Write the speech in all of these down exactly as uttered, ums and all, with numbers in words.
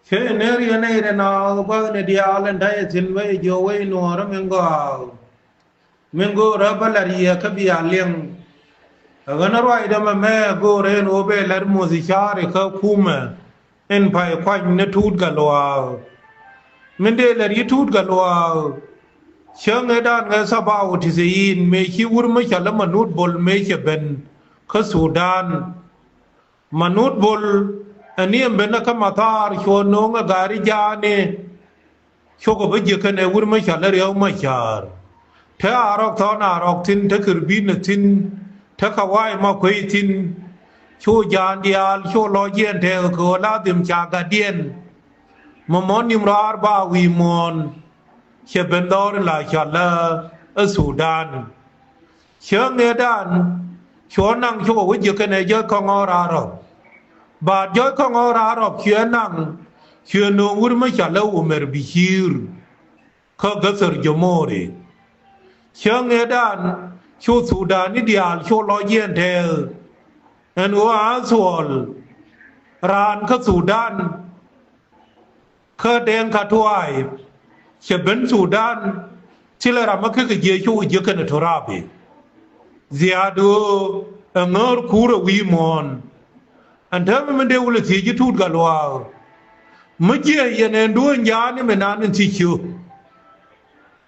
Kɛ nɛr yɛn nɛy rɛ naath gua̱thni diaal ɛn ta̱yɛ thi̱n wec jiɔ wec nuɔɔrä min gɔaa. Min go̱o̱rä bä la̱r yɛ kä bia liɛŋ. Ɛ ɣän ruacdä mɛmɛ go̱o̱rä ɛn ɣöö bɛ la̱r moth ca̱ri kä kumɛ. Ɛn pay kuany ni Tuut Gatluak. Min dee la̱r yi Tuut Gatluak. Cäŋ ëëdan ŋɛ thabaw ti thiin mëë ci wur mi cɔal i̱ Manut Bol mëë cɛ ben kä Thudan. Manut Bol ɛ ni ɛn ben kä mathaar cuɔ no̱o̱ŋ ɛ gari jaani. Cukɛ bä jiäk kɛnɛ wur mi cɔal i̱ Riɛk Macäär. Te Arɔk Thɔn Arɔk thi̱n, te Kirbin ɛ thi̱n, te Kaway Makuey thi̱n. Cu jaan diaal cu lɔc jiɛn tɛɛk kɛ ɣöö la dhim ca gatdiɛn. Mɛ mɔn ni̱m raar ba wi̱i̱ muɔ̱ɔ̱n. Cɛ ben dhɔr in la cɔal i̱ Thudan. Cäŋ ëëdan cuɔ naŋ cukɛ wä jiäk kɛnɛ jɔc kɔŋ ɣɔr Arɔp. Baat jɔc kɔŋ ɣɔr Arɔp cuɛ naŋ cuɛ no̱o̱ŋ wur mi cɔal i̱ Umɛr Biciir. Kä Gäthär Jomori. Cäŋ ëëdan cu Thudani diaal cu lɔc jiɛn tɛɛth. Ɛn ɣöö a thuɔl raan kä Thudan. Kä Dɛŋka Tuay cɛ ben Thudan. Thilɛ ram mi kekɛ jiɛ cu jiäk kɛnɛ Turabi. Dhiaat ɣöö ɛ ŋäär kuur ɛ wi̱i̱ muɔ̱ɔ̱n. Ɛn täämɛ min dee wulɛ thiec ji̱ Tuut Gatluak. Mi jiɛ yɛn ɛn duɔ̱ɔ̱ny jaani mi nan in thiec ciö.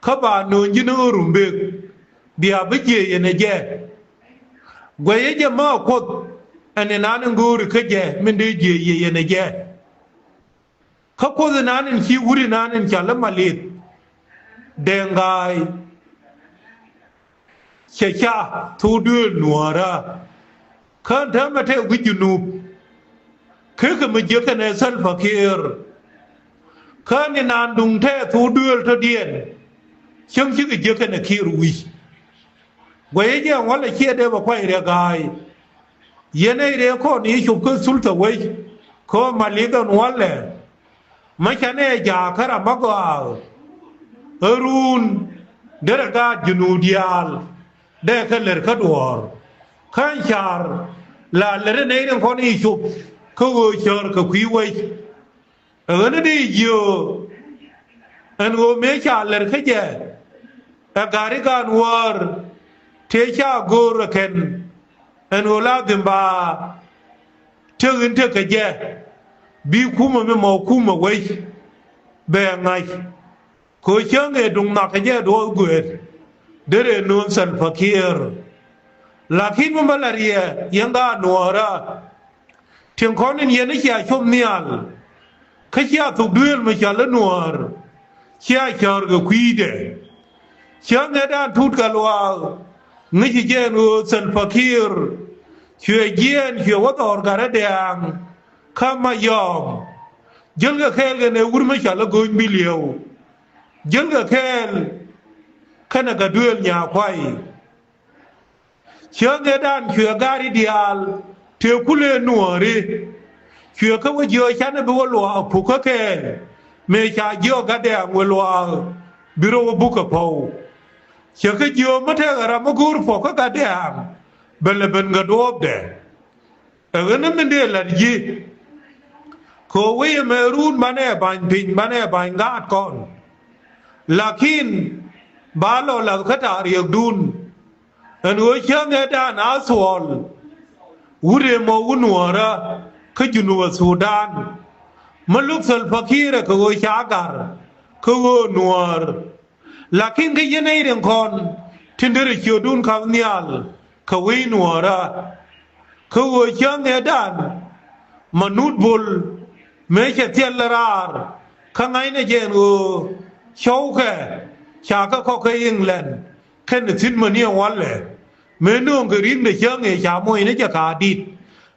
Kä ba no̱o̱ny ji̱n ɣöö Rumbek bia bi jiɛ yɛn ɛ jɛ. Guɛyɛ jɛ mä Kuoth ɛn in nan in go̱o̱ri kä jɛ min dee jiɛ yɛ yɛn ɛ jɛ. Kä Kuoth inan in ci wut inan in cɔal i̱ Malith Dɛŋga̱a̱y. Cɛ ca thok duëël nuäärä. Kä ɛn täämɛ tɛk wi̱c Junub. Kekɛ mi jiäk kɛnɛ Salva Kiir. Kä ɛn inan duŋ tɛk thok duëël tɔ̱diɛn. Cäŋ cikɛ jiäk kɛnɛ Kiir wi̱c. Guɛcä jɛ ɛn walɛ ciɛ dee bɛ kuay Riɛk Ga̱a̱y. Yɛn ɛ Riɛk kɔn i̱ cop kä thultha wec. Kä Malith ɛn walɛ. Mä canɛ jaak kä ram mä gɔaa. Ɛ run derɛ gaat Junub diaal. Dee kä lɛr kä duɔ̱ɔ̱r. Kä ɛn ca̱r la lɛr ɛ nɛy rin kɔn i̱ cop. Kä ɣöö cäär kɛ kui̱ wec. Ɛ ɣän ni di jiö. Ɛn ɣöö mëë ca lɛr kä jɛ. Ɛ gari gaan wäär. Tëë ca go̱o̱r ɛ kɛn. Ɛn ɣöö la dhim ba. Tëk in tëk kɛ jɛ. Bi kumä mi mɔ kumä wec. Bɛ ŋa̱c. Kɛ ɣöö cäŋ ëë duŋ nhɔakä jɛ duɔth guëët. Derɛ no̱o̱ŋ Salva Kiir. Lakin mi bä la riɛ yɛn gaat nuäärä. Tin kɔn in yɛn i̱ cia cop nhial. Kä cia thok duëël mi cɔal i̱ nuäär. Cia cäär kɛ kui̱dɛ. Cäŋ ëëdan Tuut Gatluak. Ŋäci jɛ ɛn ɣöö Salva Kiir. Cuɛ jiɛɛn cuɛ wä dhɔr gat rɛ̈t dɛ̈ɛ̈ŋ. Kä Mayɔm. Jälkɛ kɛɛl kɛnɛ wur mi cɔal i̱ Go̱o̱ny Biliëw. Jälkɛ kɛɛl kɛnɛ Gatduëël Nyakuay. Cäŋ ëëdan cuɛ gari diaal tëë kulëë nuääri. Cuɛ kä wä jiök canɛ bi wä luaak puk kä kɛɛl. Mëë ca jiök gat dɛ̈ɛ̈ŋ wä luaak bi rɔ wä buk kɛ pɔw. Cɛ kä jiök mi tëëkɛ ram mi go̱o̱r puɔ̱k kä gat dɛ̈ɛ̈ŋ. Bɛ lɛ ben kɛ duɔ̱ɔ̱pdɛ. Ɛ ɣän ni min dee la̱t ji̱. Kɛ ɣöö wec ɛmɛ run banɛ ba̱ny piny banɛ ba̱ny ŋa̱a̱t kɔn. Lakin ba lɔ lath kä ta̱a̱ riɛkdun. Ɛn ɣöö cäŋ ëëdan a thuɔl. Wut ëë mɔ wut nuäärä kä Junub Thudan. Mi luk Salva Kiir ɛ kɛ ɣöö ca ga̱r kä ɣöö nuäär. Lakin kä yɛn nɛy rin kɔn tin derɛ ciötdun ka̱m nhial kɛ wec nuäärä. Kä ɣöö cäŋ ëëdan Manut Bol mëë cɛ thil raar kä ŋa̱cnɛ jɛ ɛn ɣöö cɔwkɛ ca kɛ kɔk kä England kɛnɛ thi̱n mäni ɛn walɛ. Mëë nööŋkɛ ri̱ŋdɛ cäŋ ëë ca moc ni jɛ ka̱a̱t di̱t.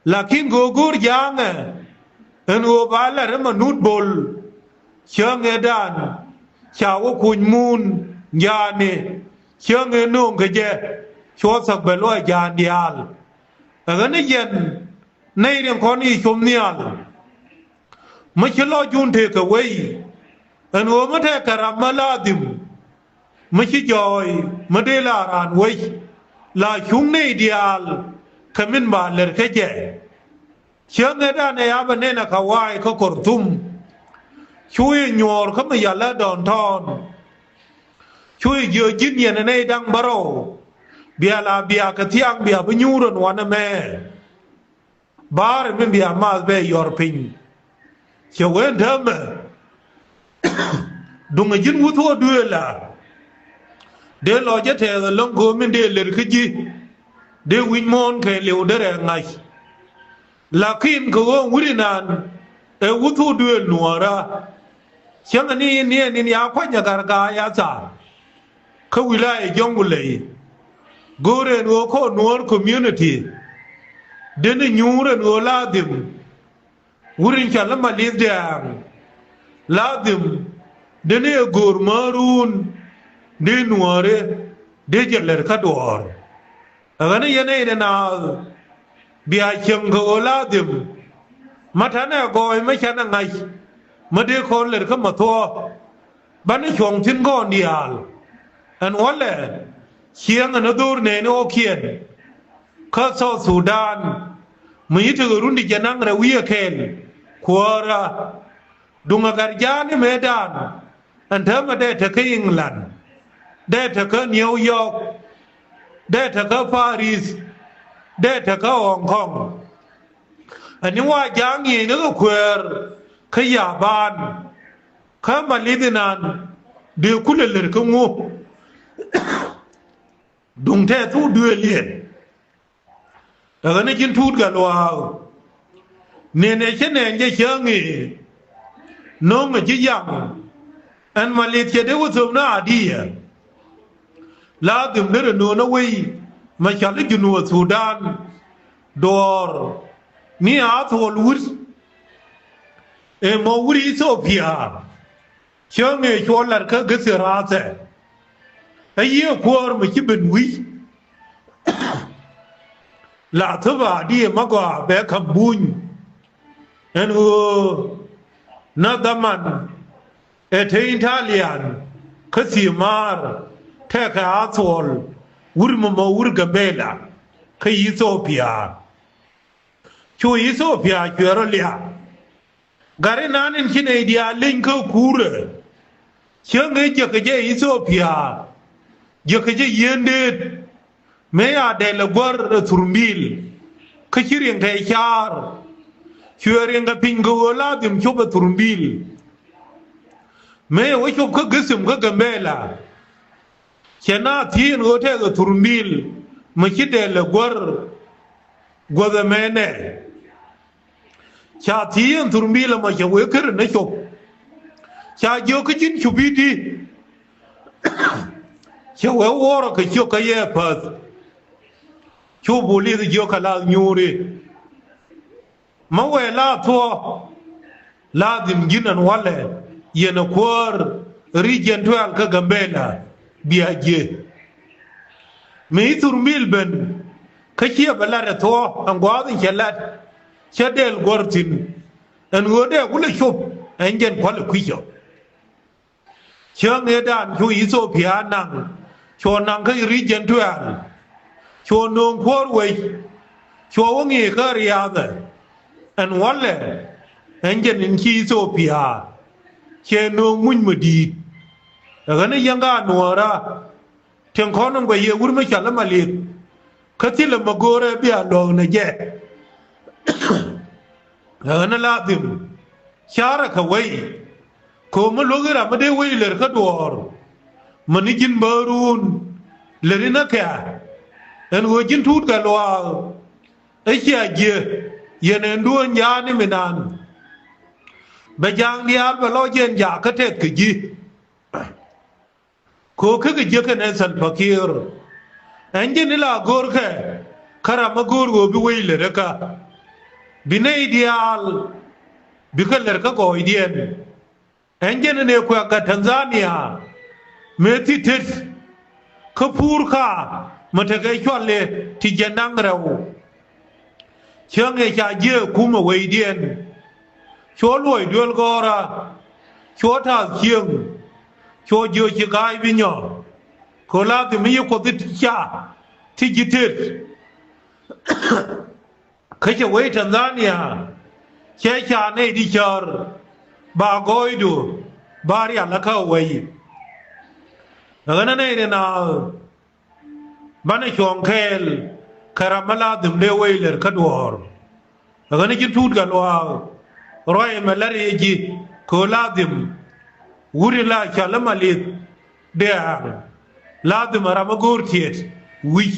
Lakin kɛ ɣöö go̱o̱r ja̱a̱ŋɛ ɛn ɣöö ba la̱t ɛ Manut Bol. Cäŋ ëëdan ca wä kuny mun ja̱a̱ni. Cäŋ ëë nööŋ kɛ jɛ cuɔ thäk bɛ luɔc ja̱a̱n diaal. Ɛ ɣän ni yɛn nɛy rin kɔn i̱ com nhial. Mi ci lɔcdun tëëkɛ wei ɛn ɣöö mi tɛkɛ ram mi la dhim. Mi ci jɔɔy mi dee la raan wec la cuŋ nɛy diaal kɛ min ba lɛr kä jɛ. Cäŋ ëëdan ɛ ya bɛ nɛn ɛ Kaway kä Kɔrthum. Cu yɛ nyuɔɔr kä mi yalä downtown. Cu yɛ jiök ji̱n yɛn ɛ nɛy da̱ŋ bärɔw. Bia la bia kɛ thiaŋ bia bi nyuur ɛn wanɛ mɛ. Ba̱a̱r mi bia math bɛ yɔr piny. Cɛ wen täämɛ. Duŋ ɛ ji̱n wuth wä duëël la. Dee lɔ jɛ tɛɛth ɛlɔ̱ŋ go̱o̱m in dee lɛr kä ji̱. Dee wi̱c muɔ̱ɔ̱n kɛɛliw derɛ ŋa̱c. Lakin kɛ ɣöö wi̱ri nan ɛ wuth wä duëël nuɔɔrä. Cäŋɛ ni in niɛn in ya kuany ɛ Gargaay a thaar. Kä wi̱laayɛ Jɔŋgulɛy. Go̱o̱r ɛn ɣöö kɔn Nuɔ̱ɔ̱r community. Deni nyuur ɛn ɣöö ladhim. Wur in ca lä Malith Dɛ̈ɛ̈ŋ. Ladhim. Deni ɛ go̱o̱r määrun. Dee nuɔ̱ɔ̱ri. Dee jɛ lɛr kä duɔ̱ɔ̱r. Ɛ ɣän yɛn ɛ in ɛ naath. Bia cieŋ kɛ ɣöö ladhim. Mä ta̱nɛ gɔɔy mä canɛ ŋa̱c. Mä dee kɔn lɛr kä mä thuɔ̱ɔ̱. Banɛ cuɔ̱ŋ thi̱n kɔn diaal. Ɛn wälɛ. Ciɛŋ ɛn ɛ dho̱r nɛɛni ɣɔ̱kiɛn. Kä South Sudan. Mi ci tekɛ run ti jɛ naŋ rɛw wi̱i̱ ɛ kɛɛl. Kuäärä. Duŋ ɛ gat ja̱a̱n imɛɛdan. Ɛn täämɛ dee tekä England. Dee tekä New York. Dee tekä Paris. Dee tekä Hong Kong. Ɛn ni wa ja̱a̱n ŋi̱i̱cni kɛ kuäär. Kä Yaban. Kä Malith inan dee kulɛ lɛr kä ŋu. Duŋ tɛth wä duëël yɛn. Ɛ ɣän ji̱n Tuut Gatluak. Nɛn ɛ cä nɛn jɛ cäŋ i̱ no̱ŋ ɛ ji̱ yaŋ. Ɛn Malith cɛ dee wä thöp ni adiɛ. Ladhim derɛ no̱o̱n ɛ wei mɛ cɔal i̱ Junub Thudan. Duɔ̱ɔ̱r ni a thuɔl wut. Ëë mɔ wut Ithiopia. Cäŋ ëë cuɔ lat kä gäthi rathɛ. Ɛ yiëë kuäär mi ci ben wi̱c. La thöp a diɛ ma gɔaa bɛ ka̱m buny. Ɛn ɣöö na dhaman ɛ te Italian kä thiëë maar tɛkɛ a thuɔl wur mɔmɔ wur Gambela kä Ithiopia. Cu Ithiopia cuɛ rɔ liaak. Gari nan in ci nɛy diaal leny kä kuurɛ. Cäŋ ëë jiäkä jɛ Ithiopia. Jiäkä jɛ yieen deet. Mëë ya dɛl ɛ guäär ɛ thurmbil. Kä ci riɛŋ tɛy caar. Cuɛ riɛŋ kɛ piny kɛ ɣöö ladhim cop ɛ thurmbil. Mëë wä cop kä gethim kä Gambela. Cɛ na thi̱i̱n ɣöö tɛth ɛ thurmbil. Mɛ ci dɛl ɛ guäär. Guäth ɛmɛnɛ. Ca thi̱i̱n thurmbil ɛmɔ cɛ wee kärɛ ni cop. Ca jiök kä ji̱n cop i̱di. Cɛ wee wuɔrɛ kɛ ciök kä yɛ päth. Cu bulith jiök kɛ lath nyuuri. Mä wee la thuɔ̱k. Ladhim ji̱n ɛn walɛ yɛn ɛ kuäär region twelve kä Gambela bia jiɛ. Mi thurmbil ben kä ciɛ bɛ lat ɛ thuɔ̱k ɛn gua̱a̱th in cɛ lat. Cä dɛl guɔ̱r thi̱n ɛn ɣöö dee kulɛ cop ɛn jɛn kualɛ kui̱cɔ. Cäŋ ëëdan cu Ithiopia naŋ. Cuɔ naŋ kä region twelve. Cuɔ nööŋ kuäär wec. Cuɔ wä ŋi̱i̱c kä riathɛ. Ɛn walɛ ɛn jɛn in ci Ithiopia. Cɛ nööŋ muc mi di̱i̱t. Ɛ ɣän ɛ yɛn ka nuɔɔra. Tin kɔn in guɛ yɛ wur mi cɔal i̱ Malith. Kä thilɛ mi go̱o̱rɛ bia luɔ̱k ni jɛ. Ɣän ladhim carɛ kɛ wei. Ko̱o̱m mi luäk i̱ ram mi dee wei lɛr kä duɔ̱ɔ̱r. Mäni ji̱n bäärun lɛr inä kɛ. Ɛn ɣöö ji̱n Tuut Gatluak. Ɛ cia jiɛ yɛn ɛn duɔ̱ɔ̱n ja̱a̱n iminan. Bɛ ja̱a̱ŋ diaal bɛ lɔ jɛn jaak kä tɛth kɛ ji̱. Ko̱ kä kɛ jiäk kɛnɛ Salva Kiir. Ɛn ji̱n ila go̱o̱rkɛ kä ram mi go̱o̱r ɣöö bi wec lät kä bi nɛy diaal bi kä lät kä gɔɔydiɛn. Ɛn ji̱n in ëë kuɛk gat Tanzania mëë thi tet kä puur ka mi tekɛ cuali ti jiɛn da̱ŋ rɛw. Cäŋ ëë ca jiëë kumɛ wecdiɛn. Cuɔ luɔc duel gɔɔra. Cuɔ ta̱a̱th cieŋ. Cuɔ jiö ci ga̱a̱c bi nyɔ. Kɛ ladhim mi yi kuɔth ti ca ti ji̱ tet. Kä cɛ wec Tanzania cɛ ca nɛy di cäär. ba gɔɔydu ba rial kä wec. Ɛ ɣän ɛ nɛy ri naath banɛ cuɔ̱ŋ kɛɛl kɛ ram mi la dhim dee wec lɛr kä duɔ̱ɔ̱r. Ɛ ɣän ɛ ji̱ tuut kɛ luaak ruac ɛmɛ lɛr yɛ ji̱ kɛ ɣöö la dhim wut in la cɔl i̱ Malith Dɛ̈ɛ̈ŋ, la dhim ɛ ram mi go̱o̱r tiɛt wi̱c.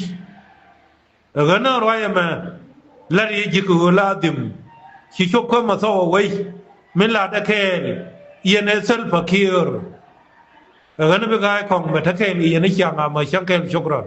Ɛ ɣän ɛ ruac ɛmɛ lɛr yɛ ji̱ kɛ ɣöö la dhim ci cop kä mɛ thɔw ɛ wec min latdɛ kɛɛl yɛn ɛ Salva Kiir. Ɛ ɣän ɛ bi ga̱a̱c kɔŋ mɛ te kɛɛl yɛn ɛ ciaŋ amɛ cäŋ kɛɛl cok rɔn.